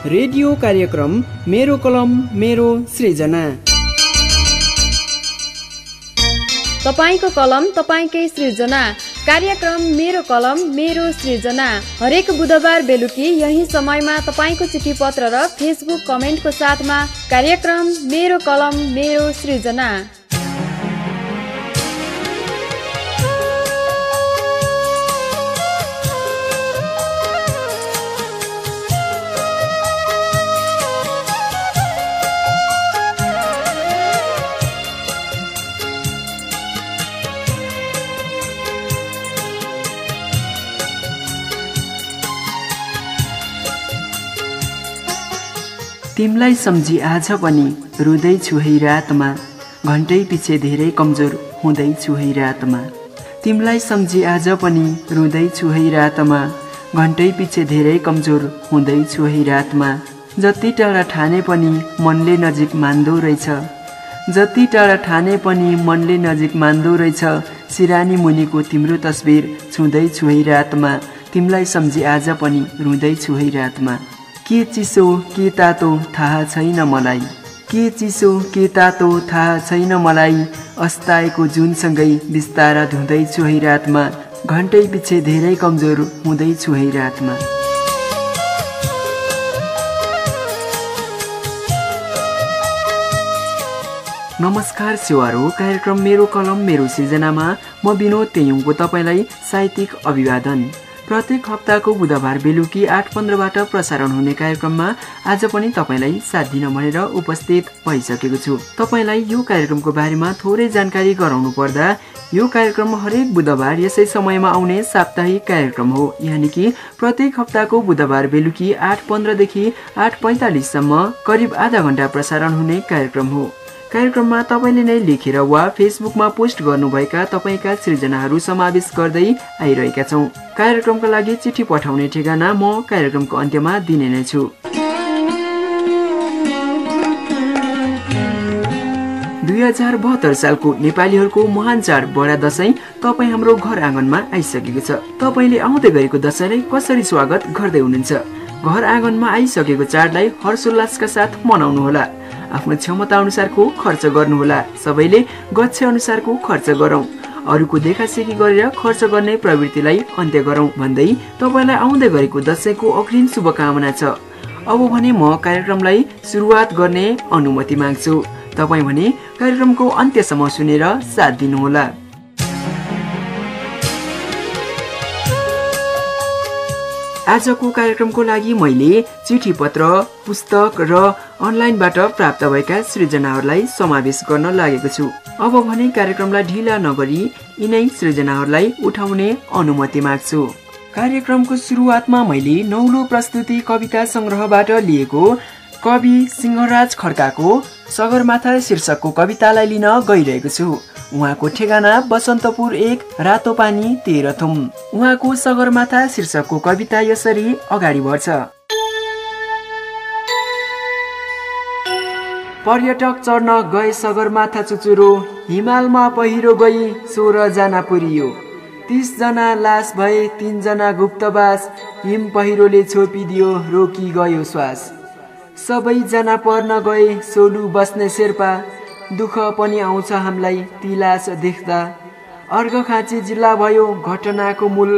Radio कार्यक्रम मेरो कलम मेरो सृजना। तपाईको कलम तपाईकै सृजना कार्यक्रम मेरो कलम मेरो सृजना हरेक बुधबार बेलुकी यही समयमा तपाईको चिठी पत्र र फेसबुक कमेन्टको साथमा कार्यक्रम मेरो कलम मेरो सृजना। तिमलाई सम्झी आज पनि रुँदैछु है रातमा, घन्टै पछि धेरै कमजोर हुँदैछु है रातमा। तिमलाई सम्झी आज पनि रुँदैछु है रातमा, घन्टै पछि धेरै कमजोर हुँदैछु है रातमा। जति टाढा ठाने पनि मनले नजिक मान्दो रहेछ, जति टाढा ठाने पनि मनले नजिक मान्दो रहेछ। सिरानी मुनिको तिम्रो तस्बिर छुँदैछु है रातमा, तिमलाई सम्झी आज पनि रुँदैछु है रातमा। के चिसो के तातो थाहा छैन मलाई, के चिसो के तातो थाहा छैन मलाई। अस्ताएको जुनसँगै बिस्तारा धुँदैछु है रातमा, घन्टै पछि धेरै कमजोर हुँदैछु है रातमा। नमस्कार सेवारो कार्यक्रम मेरो कलम मेरो सृजनामा म विनोद तेयुङको तपाईलाई साहित्यिक अभिवादन। प्रत्येक हप्ताको बुधबार बेलुकी 8:15बाट प्रसारण हुने कार्यक्रममा आज पनि तपाईलाई साथ दिन भनेर उपस्थित भइसकेको छु। तपाईलाई यो कार्यक्रमको बारेमा थोरै जानकारी गराउनु पर्दा यो कार्यक्रम हरेक बुधबार यसै समयमा आउने साप्ताहिक कार्यक्रम हो, यानि कि प्रत्येक हप्ताको बुधबार बेलुकी 8:15 देखि 8:45 सम्म करिब आधा घण्टा प्रसारण हुने कार्यक्रम हो। कार्यक्रममा तपाईले नै लेखेर वा फेसबुकमा पोस्ट गर्नुभएका तपाईका सृजनाहरू समावेश गर्दै आइरहेका छौं। कार्यक्रमका लागि चिठी पठाउने ठेगाना म कार्यक्रमको अन्त्यमा दिने नै छु। 2072 सालको नेपालीहरूको महान चाड बडा दशैं तपाई हाम्रो घर आँगनमा आइसकेको छ। तपाईले आउँदै गरेको दशैंलाई कसरी स्वागत गर्दै हुनुहुन्छ? घर आँगनमा आइसकेको चाडलाई हर्षोल्लासका साथ मनाउनु होला। आफ्नो क्षमता अनुसारको खर्च गर्नुहोला। सबैले गच्छे अनुसारको खर्च गरौं, अरूको देखासेखी गरेर खर्च गर्ने प्रवृत्तिलाई अन्त्य गरौं भन्दै तपाईलाई आउँदै गरेको दशैंको अग्रिम शुभकामना छ। अब भने म कार्यक्रमलाई सुरुवात गर्ने अनुमति माग्छु। तपाई भने कार्यक्रमको अन्त्यसम्म सुनेर साथ दिनुहोला। आजको कार्यक्रमको लागि मैले चिठी पत्र, पुस्तक र अनलाइनबाट प्राप्त भएका सृजनाहरूलाई समावेश गर्न लागेको छु। अब भने कार्यक्रमलाई ढिला नगरी यिनै सृजनाहरूलाई उठाउने अनुमति माग्छु। कार्यक्रमको सुरुवातमा मैले नौलो प्रस्तुति कविता संग्रहबाट लिएको कवि सिंहराज खड्काको सगरमाथा शीर्षकको कवितालाई लिन गइरहेको छु। उहाँको ठेगाना बसन्तपुर 1 रातोपानी तेह्रथुम। उहाँको सगरमाथा शीर्षकको कविता यसरी अगाडि बढ्छ। पर्यटक चढ्न गए सगरमाथा चुचुरो, हिमालमा पहिरो गई 16 जना पुरियो। 30 जना लास भए 3 जना गुप्तवास, हिम पहिरोले छोपिदियो रोकी गयो श्वास। सबै जना पर्न गए सोलु बस्ने शेर्पा, दुःख पनि आउँछ हामीलाई ती लास देख्दा। अर्घखाँची जिल्ला भयो घटनाको मूल,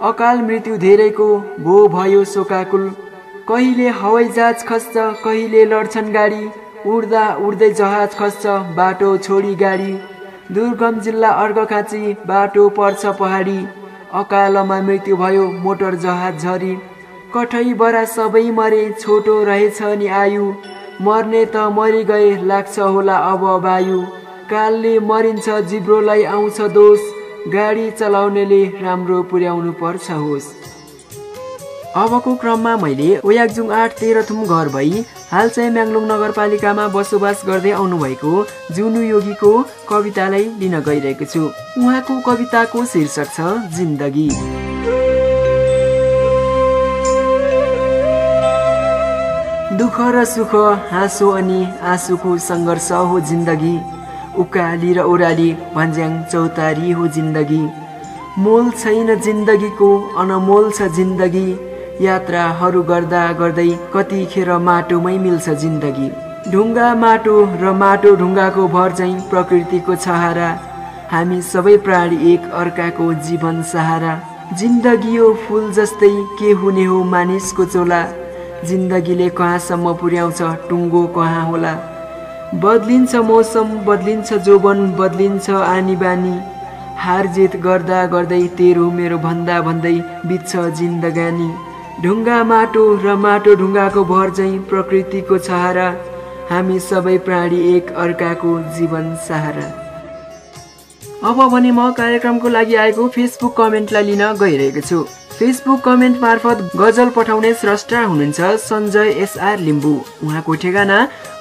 अकाल मृत्यु धेरैको भो भयो शोकाकुल। कहिले हवाईजहाज खस्छ कहिले लड्छन् गाडी, उड्दा उड्दै जहाज खस्छ बाटो छोडी गाडी। दुर्गम जिल्ला अर्घखाँची बाटो पर्छ पहाडी, अकालमा मृत्यु भयो मोटर जहाज झरी। कठै बरा सबै मरे छोटो रहेछ नि आयु, मर्ने त मरि गए लाग्छ होला अब वायु। कालले मरिन्छ जिब्रोलाई आउँछ दोष, गाडी चलाउनेले राम्रो पुर्याउनु पर्छ होस। अबको क्रममा मैले ओयाकजुङ 8 तेह्रथुम घर भई हाल चाहिँ म्याङलुङ नगरपालिकामा बसोबास गर्दै आउनुभएको जुनु योगीको कवितालाई लिन गइरहेको छु। उहाँको कविताको शीर्षक छ जिन्दगी। दुःख र सुख, हाँसो अनि आँसुको सङ्घर्ष हो जिन्दगी। उकाली र ओह्राली भन्ज्याङ चौतारी हो जिन्दगी। मोल छैन जिन्दगीको, अनमोल छ जिन्दगी। यात्राहरू गर्दा गर्दै कतिखेर माटोमै मिल्छ जिन्दगी। ढुङ्गा माटो र माटो ढुङ्गाको भर चाहिँ प्रकृतिको छहारा, हामी सबै प्राणी एक अर्काको जीवन सहारा। जिन्दगी यो फुल जस्तै के हुने हो मानिसको चोला, जिन्दगीले कहाँसम्म पुर्याउँछ टुङ्गो कहाँ होला। बदलिन्छ मौसम, बदलिन्छ जोबन, बदलिन्छ आनी बानी, हार जित गर्दा गर्दै तेरो मेरो भन्दा भन्दै बित्छ जिन्दगानी। ढुङ्गा माटो र माटो ढुङ्गाको भर चाहिँ प्रकृतिको छहारा, हामी सबै प्राणी एक अर्काको जीवन सहारा। अब भने म कार्यक्रमको लागि आएको फेसबुक कमेन्टलाई लिन गइरहेको छु। फेसबुक कमेन्ट मार्फत गजल पठाउने स्रष्टा हुनुहुन्छ सञ्जय एसआर लिम्बू। उहाँको ठेगाना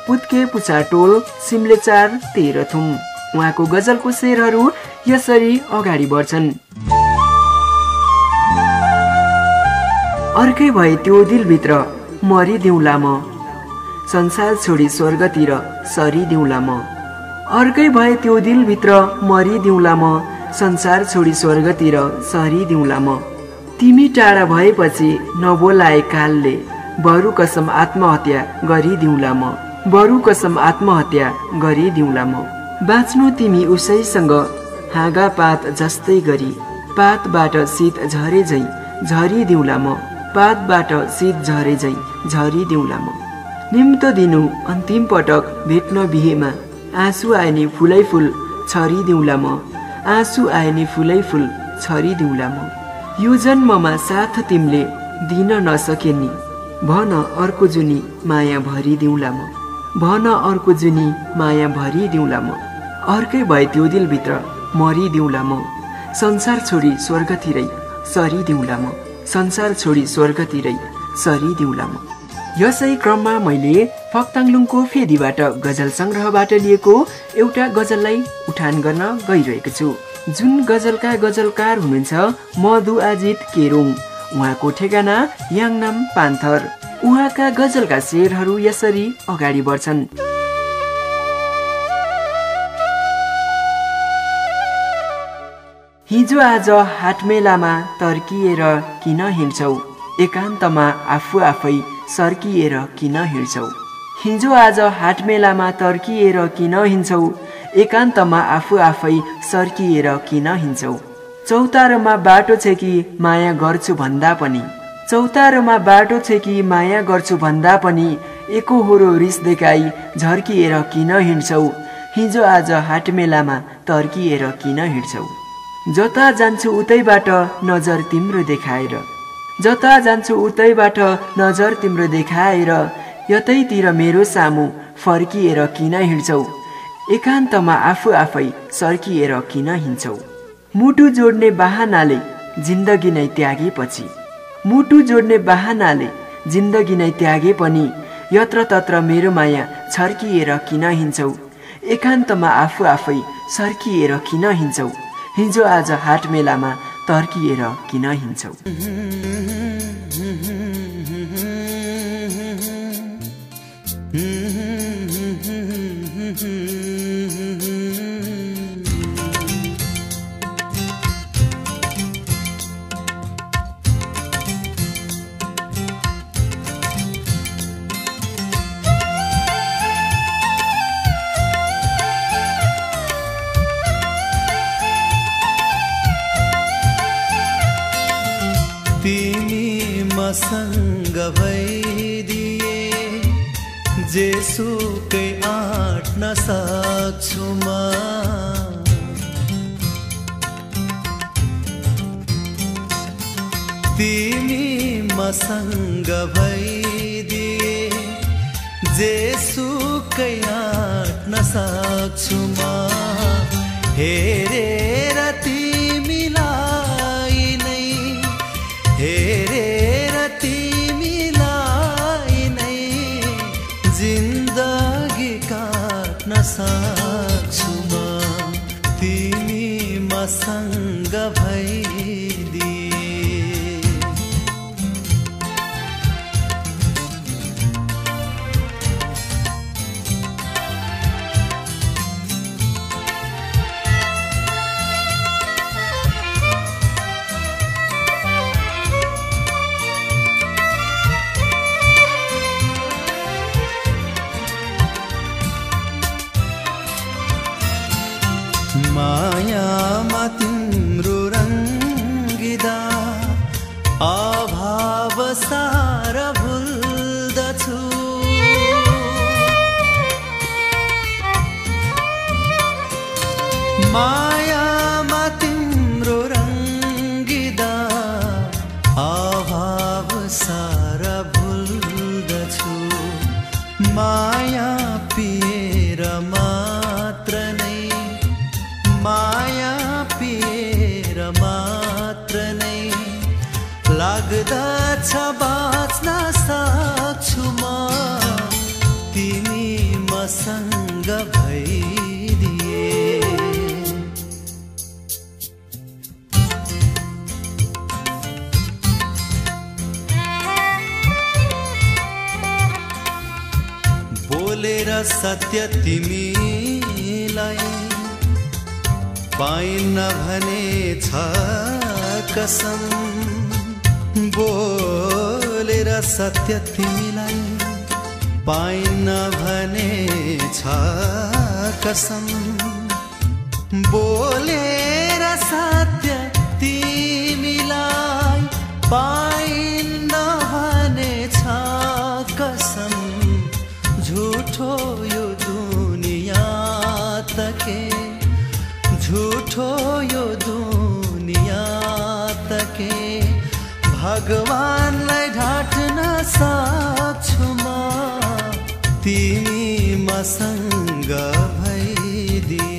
पुत्के पुचाटोल सिम्लेचार तेह्रथुम। उहाँको गजलको शेरहरू यसरी अगाडि बढ्छन्। अर्कै भए त्यो दिलभित्र मरिदिउँला म, संसार छोडी स्वर्गतिर सरिदिउँला म। अर्कै भए त्यो दिलभित्र मरिदिउँला म, संसार छोडी स्वर्गतिर सरिदिउँला म। तिमी टाढा भएपछि नबोलाए कालले, बरु कसम आत्महत्या गरिदिउँला म, बरु कसम आत्महत्या गरिदिउँला म। बाँच्नु तिमी उसैसँग हाँगा पात जस्तै गरी, पातबाट शीत झरे झै झरिदिउँला म, पातबाट शीत झरे झै झरिदिउँला म। निम्तो दिनु अन्तिम पटक भेट्न बिहेमा, आँसु आए नि फुलै फुल छरिदिउँला म, आँसु आए नि फुलै फुल छरिदिउँला म। यो जन्ममा साथ तिमीले दिन नसके नि, भन अर्को जुनी माया भरिदिउँला म, भन अर्को जुनी माया भरिदिउँला म। अर्कै भए त्यो दिलभित्र मरिदिउँला म, संसार छोडी स्वर्गतिरै सरिदिउँला म, संसार छोडी स्वर्गतिरै सरिदिउँला म। यसै क्रममा मैले फक्ताङलुङको फेदीबाट गजल सङ्ग्रहबाट लिएको एउटा गजललाई उठान गर्न गइरहेको छु, जुन गजलका गजलकार हुनुहुन्छ मधु अजित केरुङ। उहाँको ठेगाना याङनाम पान्थर। उहाँका गजलका शेरहरू यसरी अगाडि बढ्छन्। हिजो आज हाटमेलामा तर्किएर किन हिँड्छौ, एकान्तमा आफू आफै सर्किएर किन हिँड्छौ। हिजो आज हाटमेलामा तर्किएर किन हिँड्छौ, एकान्तमा आफू आफै सर्किएर किन हिँड्छौ। चौतारोमा बाटो छ कि माया गर्छु भन्दा पनि, चौतारोमा बाटो छ कि माया गर्छु भन्दा पनि, एकहोरो रिस देखाई झर्किएर किन हिँड्छौ। हिजो आज हाटमेलामा तर्किएर किन हिँड्छौ। जता जान्छु उतैबाट नजर तिम्रो देखाएर, जता जान्छु उतैबाट नजर तिम्रो देखाएर, यतैतिर मेरो सामु फर्किएर किन हिँड्छौ। एकान्तमा आफू आफै सर्किएर किन हिँड्छौ। मुटु जोड्ने बहानाले जिन्दगी नै त्यागेपछि, मुटु जोड्ने बहानाले जिन्दगी नै त्यागे पनि, यत्र तत्र मेरो माया छर्किएर किन हिँड्छौ। एकान्तमा आफू आफै सर्किएर किन हिँड्छौ। हिजो आज हाटमेलामा तर्किएर किन हिँड्छौ। मसँग भइदिए जेसुकै आँट्न सक्छु म। तिमी मसँग भइदिए जेसुकै आँट्न सक्छु म। हेरेर तिमीलाई नै, हेरेर तिमीलाई नै जिन्दगी काट्न सक्छु म। तिमी मसँग भइदिए। लाग्दछ बाँच्न सक्छु म तिमी मसँग भइदिए बोलेर सत्य तिमीलाई पाइन्न भने छ कसम बोलेर सत्य तिमीलाई पाइन्न भने छ कसम बोलेर सत्य तिमीलाई पाइन्न भने छ कसम झूठो यो दुनिया तके झूठो यो दुनिया तके भगवानलाई ढाट्न सक्छु म तिमी मसँग भइदिए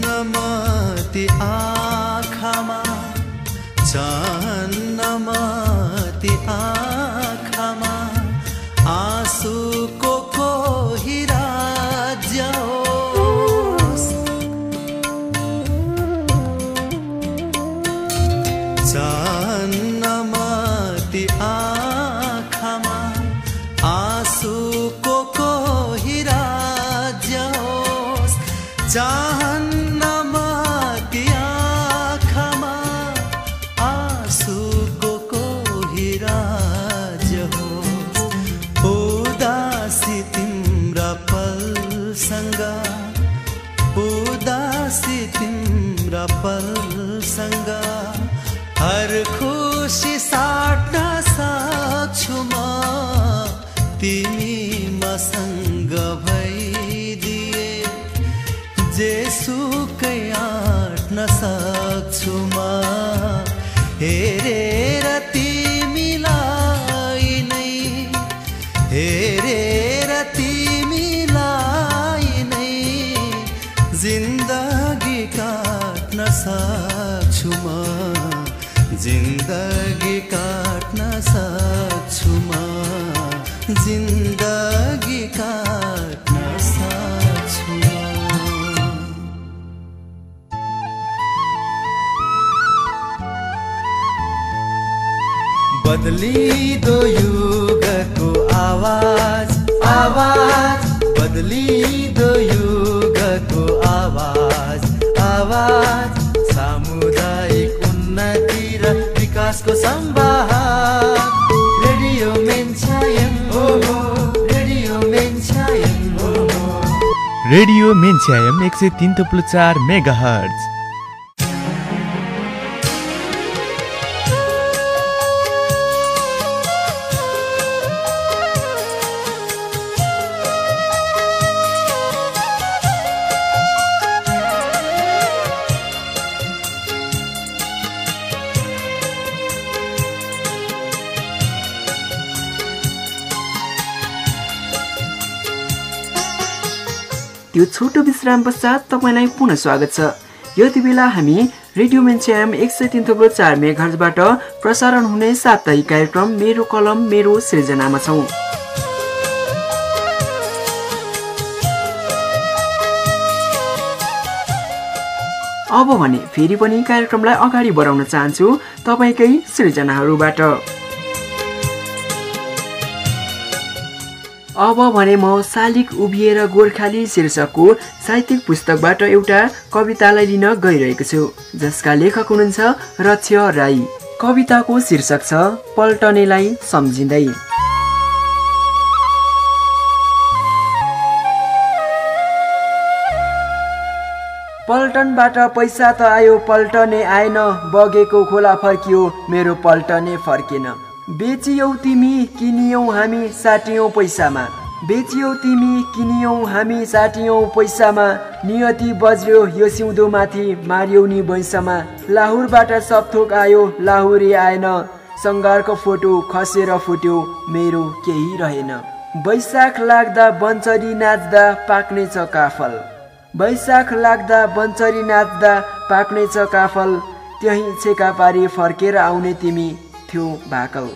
चाहन्नमति आँखामा आँसुको कोही राज्य होस् चाहन्नमति आँखामा आँसुको कोही राज्य होस् चाहन्नमति आँखामा आँसुको कोही राज्य होस् उदासी तिम्रा पलसँग उदासी तिम्रा पलसँग हर खुसी साट्न सक्छु म तिमी मसँग भइदिए जेसुकै आँट्न सक्छु म हेरेर तिमीलाई नै हेरेर तिमीलाई नै जिन्दगी काट्न सक्छु म जिन्दगी काट्न सक्छु म जिन्दगी काट्न सक्छु म बदलिदो युगको आवाज आवाज बदलिदो युगको आवाज आवाज सामुदायिक उन्नति र विकासको संवाद रेडियो मेन्चायम हो रेडियो मेन्चायम हो रेडियो मेन्चायम 103.4 मेगाहर्ज यो छोटो विश्राम पश्चात तपाईलाई पुनः स्वागत छ। यति बेला हामी रेडियो मेन्चायम 103.4 मेगाहर्जबाट प्रसारण हुने साप्ताहिक कार्यक्रम मेरो कलम मेरो सृजनामा छौं। अब भने फेरि पनि कार्यक्रमलाई अगाडि बढाउन चाहन्छु तपाईकै सृजनाहरूबाट। अब भने म शालिक उभिएर गोर्खाली शीर्षकको साहित्यिक पुस्तकबाट एउटा कवितालाई लिन गइरहेको छु जसका लेखक हुनुहुन्छ रक्ष राई। कविताको शीर्षक छ पल्टनेलाई सम्झिँदै। पल्टनबाट पैसा त आयो पल्टने आएन, बगेको खोला फर्कियो मेरो पल्टने फर्केन। बेचियौ तिमी किनियौ हामी साटियौ पैसामा, बेचियौ तिमी किनियौ हामी साटियौ पैसामा, नियति बज्र्यो यो सिउँदो माथि मार्यौ नि वैंशमा। लाहुरबाट सब थोक आयो लाहुरे आएन, सङ्घारको फोटो खसेर फुट्यो मेरो केही रहेन। वैशाख लाग्दा बन्चरी नाच्दा पाक्नेछ काफल, वैशाख लाग्दा बन्चरी नाच्दा पाक्नेछ काफल, त्यही छेका पारी फर्केर आउने तिमी थियो भाकल।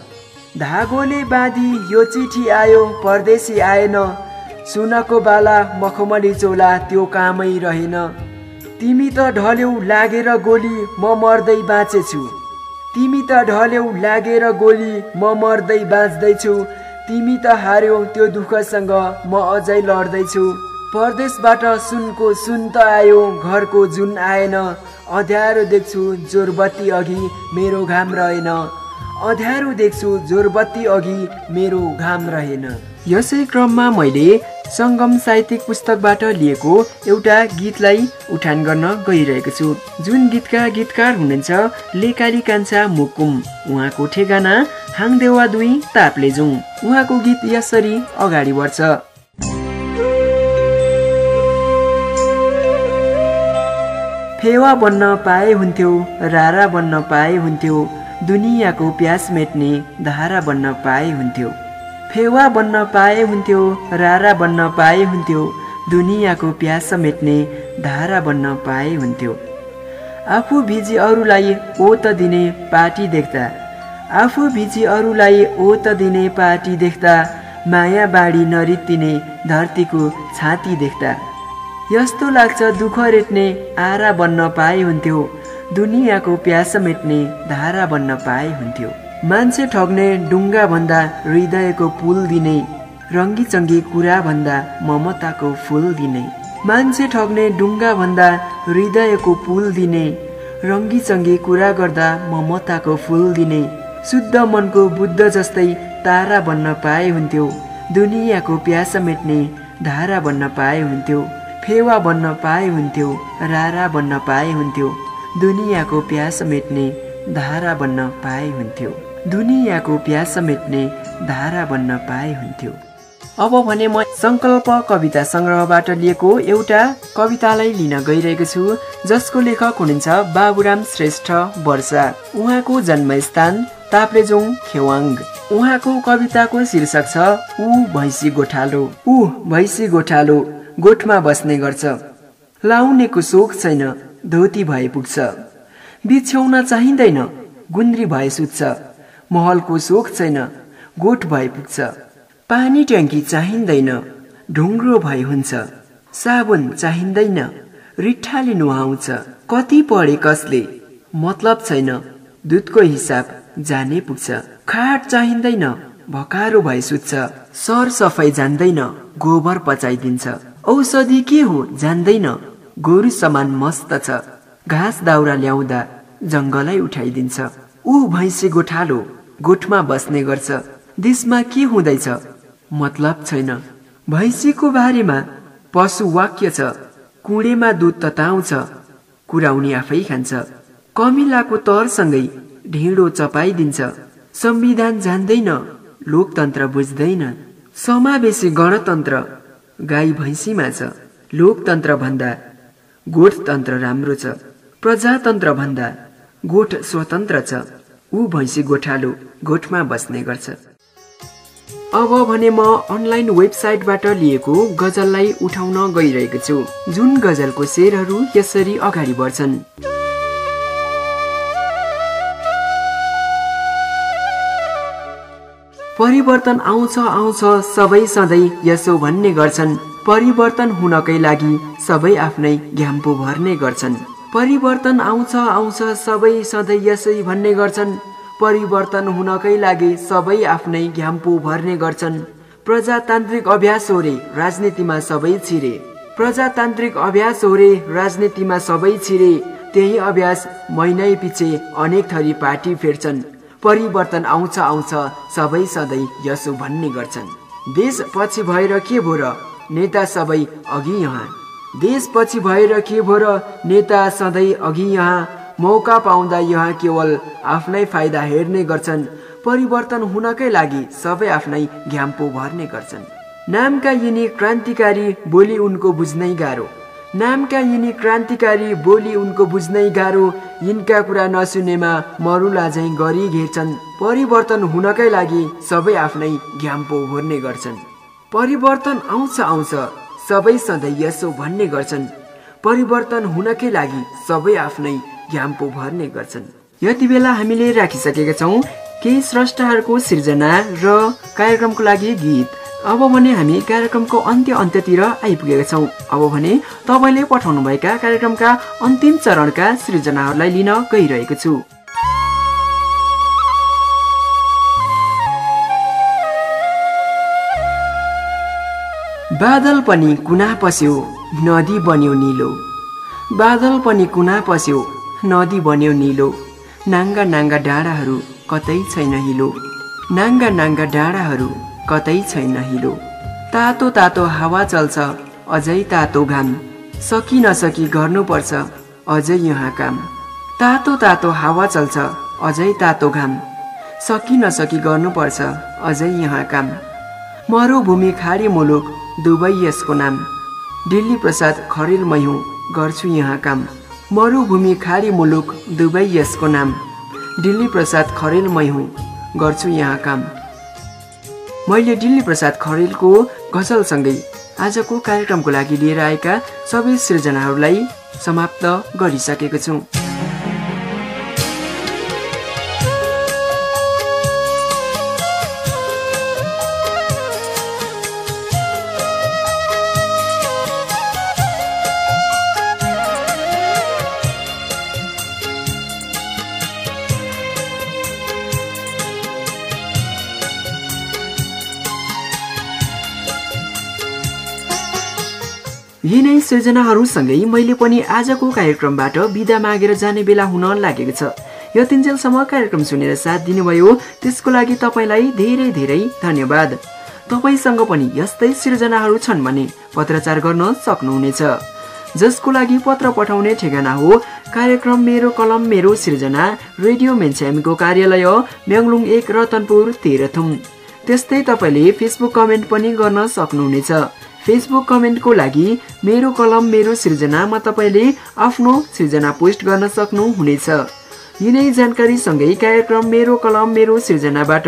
धागोले बाँधी यो चिठी आयो परदेशी आएन, सुनको बाला मखमली चोला त्यो कामै रहेन। तिमी त ढल्यौ लागेर गोली म मर्दै बाँचेछु, तिमी त ढल्यौ लागेर गोली म मर्दै बाँच्दैछु। तिमी त हार्यौ त्यो दुःखसँग म अझै लड्दैछु। परदेशबाट सुनको सुन त आयो घरको जुन आएन, अँध्यारो देख्छु जोरबत्ती अघि मेरो घाम रहेन, अँध्यारो देख्छु जोरबत्ती अघि मेरो घाम रहेन। यसै क्रममा मैले सङ्गम साहित्यिक पुस्तकबाट लिएको एउटा गीतलाई उठान गर्न गइरहेको छु, जुन गीतका गीतकार हुनुहुन्छ लेकाली कान्छा मुकुम। उहाँको ठेगाना हाङदेवा 2 ताप्लेजुङ। उहाँको गीत यसरी अगाडि बढ्छ। फेवा बन्न पाए हुन्थ्यो रारा बन्न पाए हुन्थ्यो, दुनियाँको प्यास मेट्ने धारा बन्न पाए हुन्थ्यो। फेवा बन्न पाए हुन्थ्यो रारा बन्न पाए हुन्थ्यो, दुनियाँको प्यास मेट्ने धारा बन्न पाए हुन्थ्यो। आफू भिजी अरूलाई ओत दिने पार्टी देख्दा, आफू भिजी अरूलाई ओत दिने पार्टी देख्दा, माया बाढी नरित्तिने धरतीको छाती देख्दा, यस्तो लाग्छ दुःख रेट्ने आरा बन्न पाए हुन्थ्यो, दुनियाँको प्यास मेट्ने धारा बन्न पाए हुन्थ्यो। मान्छे ठग्ने डुङ्गा भन्दा हृदयको पुल दिने, रङ्गी चङ्गी कुरा भन्दा ममताको फुल दिने। मान्छे ठग्ने डुङ्गा भन्दा हृदयको पुल दिने, रङ्गी चङ्गी कुरा गर्दा ममताको फुल दिने। शुद्ध मनको बुद्ध जस्तै तारा बन्न पाए हुन्थ्यो, दुनियाँको प्यास मेट्ने धारा बन्न पाए हुन्थ्यो। फेवा बन्न पाए हुन्थ्यो रारा बन्न पाए हुन्थ्यो, दुनियाँको प्यास मेट्ने धारा बन्न पाए हुन्थ्यो, दुनियाँको प्यास मेट्ने धारा बन्न पाए हुन्थ्यो। अब भने म संकल्प कविता संग्रहबाट लिएको एउटा कवितालाई लिन गइरहेको छु, जसको लेखक हुनुहुन्छ बाबुराम श्रेष्ठ वर्षा। उहाँको जन्मस्थान ताप्लेजुङ खेवाङ। उहाँको कविताको शीर्षक छ ऊ भैँसी गोठालो। ऊ भैँसी गोठालो गोठमा बस्ने गर्छ, लाउनेको सोख छैन धोती भए पुग्छ, बिछ्याउन चाहिँदैन गुन्द्री भए सुत्छ, महलको सोख छैन गोठ भए पुग्छ, पानी ट्याङ्की चाहिँदैन ढुङ्ग्रो भए हुन्छ, साबुन चाहिँदैन रिट्ठाले नुहाउँछ, कति पढे कसले मतलब छैन दुधको हिसाब जाने पुग्छ, खाट चाहिँदैन भकारो भए सुत्छ, सर सफाई जान्दैन गोबर पचाइदिन्छ, औषधि के हो जान्दैन गोरु समान मस्त छ, घाँस दाउरा ल्याउँदा जङ्गलै उठाइदिन्छ। ऊ भैँसी गोठालो गोठमा बस्ने गर्छ, देशमा के हुँदैछ मतलब छैन, भैँसीको बारेमा पशु वाक्य छ, कुँडेमा दुध तताउँछ कुराउनी आफै खान्छ, कमिलाको तरसँगै ढिँडो चपाइदिन्छ, संविधान जान्दैन लोकतन्त्र बुझ्दैन, समावेशी गणतन्त्र गाई भैँसीमा छ, लोकतन्त्र भन्दा गोठतन्त्र राम्रो छ, प्रजातन्त्र भन्दा गोठ स्वतन्त्र छ, ऊ भैँसी गोठालो गोठमा बस्ने गर्छ। अब भने म अनलाइन वेबसाइटबाट लिएको गजललाई उठाउन गइरहेको छु, जुन गजलको शेरहरू यसरी अगाडि बढ्छन्। परिवर्तन आउँछ आउँछ सबै सधैँ यसो भन्ने गर्छन्, परिवर्तन हुनकै लागि सबै आफ्नै घ्याम्पो भर्ने गर्छन्, परिवर्तन आउँछ आउँछ सबै सधैँ यसै भन्ने गर्छन्, परिवर्तन हुनकै लागि सबै आफ्नै घ्याम्पो भर्ने गर्छन्, प्रजातान्त्रिक अभ्यास हो रे राजनीतिमा सबै छिरे, प्रजातान्त्रिक अभ्यास हो रे राजनीतिमा सबै छिरे, त्यही अभ्यास महिनै पछि अनेक थरी पार्टी फेर्छन्, परिवर्तन आउँछ आउँछ सबै सधैँ यसो भन्ने गर्छन्, देश पछि भएर के भो र नेता सबै अघि यहाँ, देशपछि भएर के भो र नेता सधैँ अघि यहाँ मौका पाउँदा यहाँ केवल आफ्नै फाइदा हेर्ने गर्छन्। परिवर्तन हुनकै लागि सबै आफ्नै घ्याम्पो भर्ने गर्छन्। नामका यिनी क्रान्तिकारी बोली उनको बुझ्नै गाह्रो। नामका यिनी क्रान्तिकारी बोली उनको बुझ्नै गाह्रो। यिनका कुरा नसुनेमा मरुला झैँ गरी घेर्छन्। परिवर्तन हुनकै लागि सबै आफ्नै घ्याम्पो भर्ने गर्छन्। परिवर्तन आउँछ सबै सधैँ यसो भन्ने गर्छन्। परिवर्तन हुनकै लागि सबै आफ्नै घ्याम्पो भर्ने गर्छन्। यति बेला हामीले राखिसकेका छौँ केही स्रष्टाहरूको सिर्जना र कार्यक्रमको लागि गीत। अब भने हामी कार्यक्रमको अन्त्यतिर आइपुगेका छौँ। अब भने तपाईँले पठाउनुभएका कार्यक्रमका अन्तिम चरणका सृजनाहरूलाई लिन गइरहेको छु। बादल पनि कुना पस्यो नदी बन्यो नीलो। बादल पनि कुना पस्यो नदी बन्यो नीलो। नाङ्गा नाङ्गा डाँडाहरू कतै छैन हिलो। नाङ्गा नाङ्गा डाँडाहरू कतै छैन हिलो। तातो तातो हावा चल्छ अझै तातो घाम। सकी नसकी गर्नुपर्छ अझै यहाँ काम। तातो तातो हावा चल्छ अझै तातो घाम। सकी नसकी गर्नुपर्छ अझै यहाँ काम। मरुभूमि खाडी मुलुक दुबै यसको नाम। दिल्ली प्रसाद खरेल मै हुँ गर्छु यहाँ काम। मरुभूमि खाडी मुलुक दुबै यसको नाम। दिल्ली प्रसाद खरेल मै हुँ गर्छु यहाँ काम। मैले दिल्ली प्रसाद खरेलको गजलसँगै आजको कार्यक्रमको लागि लिएर आएका सबै सृजनाहरूलाई समाप्त गरिसकेको छु। यिनै सृजनाहरूसँगै मैले पनि आजको कार्यक्रमबाट बिदा मागेर जाने बेला हुन लागेको छ। यतिन्जेलसम्म कार्यक्रम सुनेर साथ दिनुभयो त्यसको लागि तपाईँलाई धेरै धेरै धन्यवाद। तपाईँसँग पनि यस्तै सृजनाहरू छन् भने पत्रचार गर्न सक्नुहुनेछ, जसको लागि पत्र पठाउने ठेगाना हो कार्यक्रम मेरो कलम मेरो सृजना, रेडियो मेन्सेमको कार्यालय म्याङलुङ 1 रतनपुर तेह्रथुम। त्यस्तै तपाईँले फेसबुक कमेन्ट पनि गर्न सक्नुहुनेछ। फेसबुक कमेन्टको लागि मेरो कलम मेरो सृजनामा तपाईँले आफ्नो सृजना पोस्ट गर्न सक्नुहुनेछ। यिनै जानकारी सँगै कार्यक्रम मेरो कलम मेरो सृजनाबाट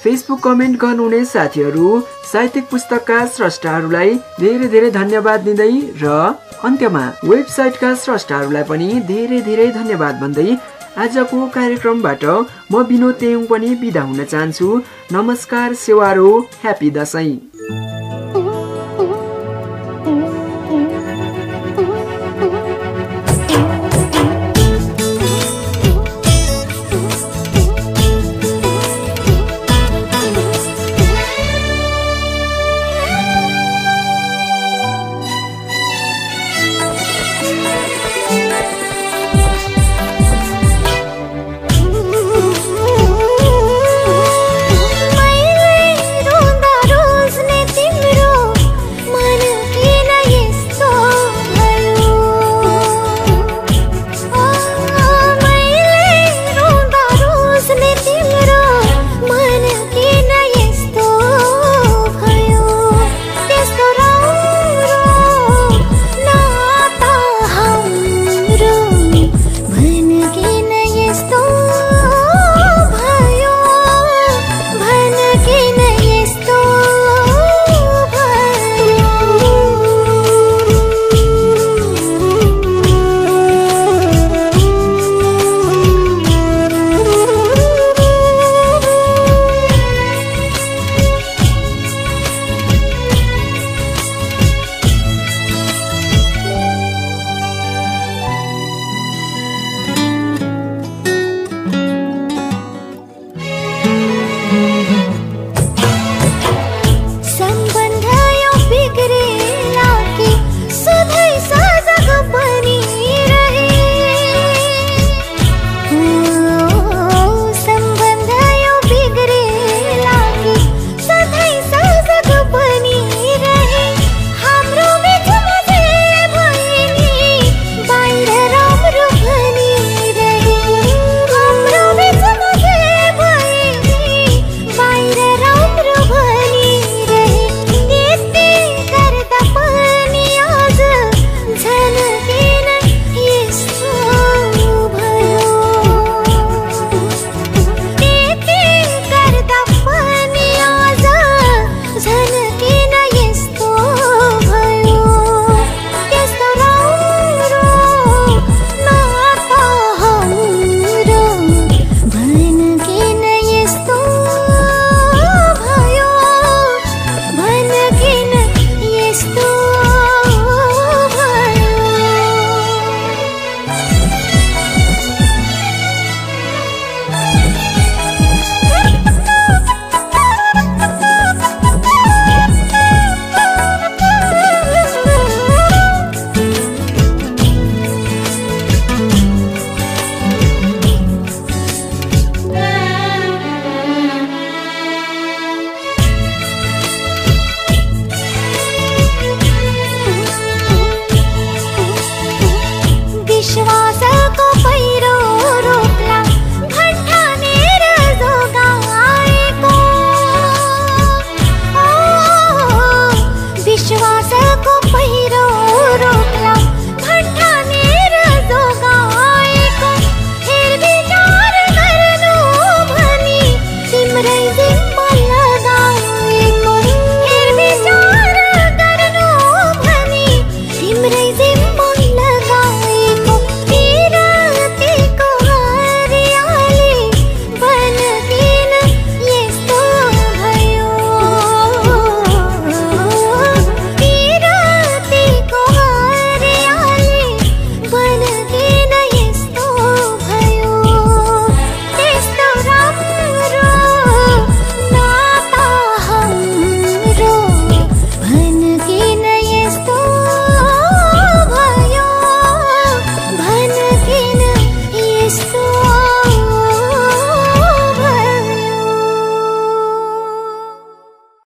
फेसबुक कमेन्ट गर्नुहुने साथीहरू, साहित्यिक पुस्तकका स्रष्टाहरूलाई धेरै धेरै धन्यवाद दिँदै र अन्त्यमा वेबसाइटका स्रष्टाहरूलाई पनि धेरै धेरै धन्यवाद भन्दै आजको कार्यक्रमबाट म विनोद तेयुङ पनि बिदा हुन चाहन्छु। नमस्कार, सेवारो, ह्यापी दशैं।